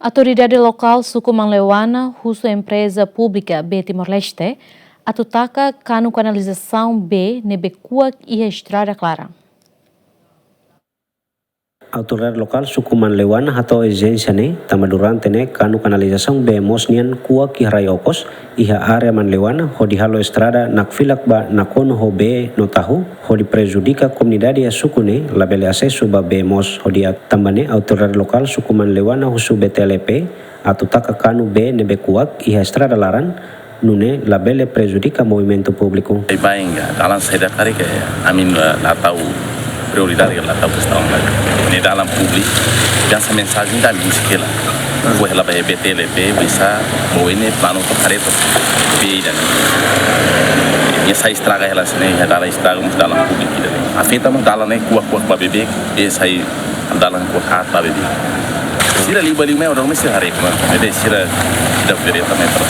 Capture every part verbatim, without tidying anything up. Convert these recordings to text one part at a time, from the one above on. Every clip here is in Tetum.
Autoridade lokál suku Manleuana husu empreza públika bee Timor-Leste atu taka kanu kanalizasaun bee ne'ebé kuak iha estrada klaran. Autoridade lokál suku Manleuana hato'o ezijénsia ne'e, tanba durante ne'e kanu kanalizasaun bee moos nian kuak iha rai okos, iha área Manleuana, hodi halo estrada nakfilak ba nakonu ho bee no tahu, hodi prejudika komunidade iha suku ne'e labele asesu ba bee moos ho di'ak. Tanba ne'e autoridade lokál suku Manleuana husu B T L P atu taka kanu bee ne'ebé kuak iha estrada laran, nune'e labele prejudika movimentu públiku. Ai bainga, dalan saida karik, ami la, la tau prioridade, la tau kestaun la. Ne'e dalan públiku, entaun mensajen ida ami husik hela. Foin hela ba B T L P, bisa, bee ne'e planu atu kareta. Bee ida-ne'e. Nia sai estraga hela sira-ne'e, dalan estraga, mós dalan públiku ida-ne'e. Afeta mós dalan ne'e kuak-kuak ba bebé, bee sai dalan kuak haat ba bebé. Sira liuliu mai orang mesti haree kuma, bebé sira, sira bere também para.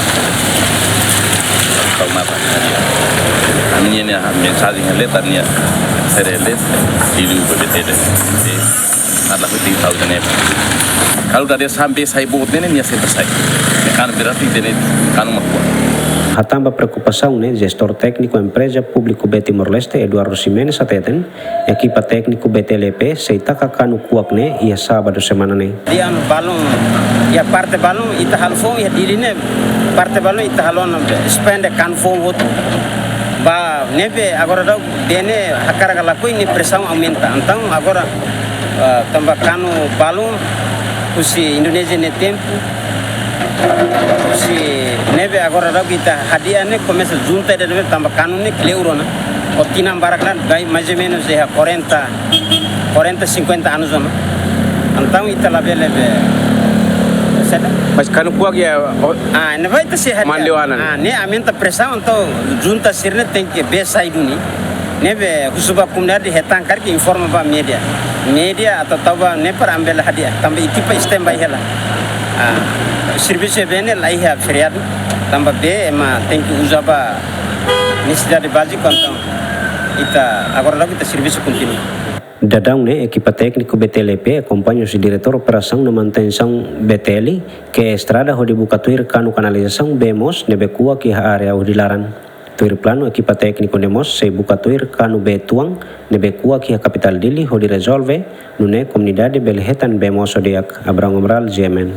Tau mata. Ami-nia mensajen hela, nia sira hela, liuliu bebé tede. Adalah penting tahu dan ya. Kalau dari sampai saya buat ne'e, nia sempre sai. Kan berarti ne'e kanu mak kuak. Hatán ba preokupasaun ne'e, jestór tékniku empreza públiku bee Timor-Leste, Eduardo Ximenes, hateten, ekipa tékniku B T L P sei taka kanu kuak ne'e iha sábadu semana ne'e. Iha balun, iha parte balun ita halo foun, iha Dili ne'e parte balun ita halo ona, suspende kanu foun hotu. Ba ne'ebé agora daudaun bee ne'e hakarak ka lakohi nia presaun aumenta. Entaun agora, eh, tanba kanu balun husi Indonézia nia tempu, husi ne'ebé agora daudaun ita hadi'a ne'e komesa junta ida ne'ebé tanba kanu ne'e kleur ona. Ho tinan barak laran, mais ou menos iha quarenta, quarenta, cinquenta anos ona. Entaun ita labele bee. Saida? Mas kanu kuak iha, oh, ah, ne'ebé ita sei hadi'a. Manleuana. Ah, ne'e aumenta presaun, entaun junta sira-ne'e tenke bee sai duni. Ne'ebé husu ba komunidade hetan karik informa ba média. Média atu tau ba ne'e para ami bele hadi'a. Tanba ekipa standby hela. Ah, servisu bee ne'e la iha feriadu. Tanba bee ema tenke uza ba nesesidade bázika, entaun ita agora daudaun ita servisu kontinua. Daudaun ne'e ekipa tékniku B T L P akompaña husi Diretór Operasaun no Manutensaun B T L, ke'e estrada hodi buka tuir kanu kanalizasaun bee moos ne'ebé kuak iha área Uhdi laran. Tuir planu ekipa tékniku ne'e mós sei buka tuir kanu bee tuan ne'ebé kuak iha kapitál Dili hodi rezolve, nune'e komunidade bele hetan bee moos ho di'ak. Abrão Amaral, G M N.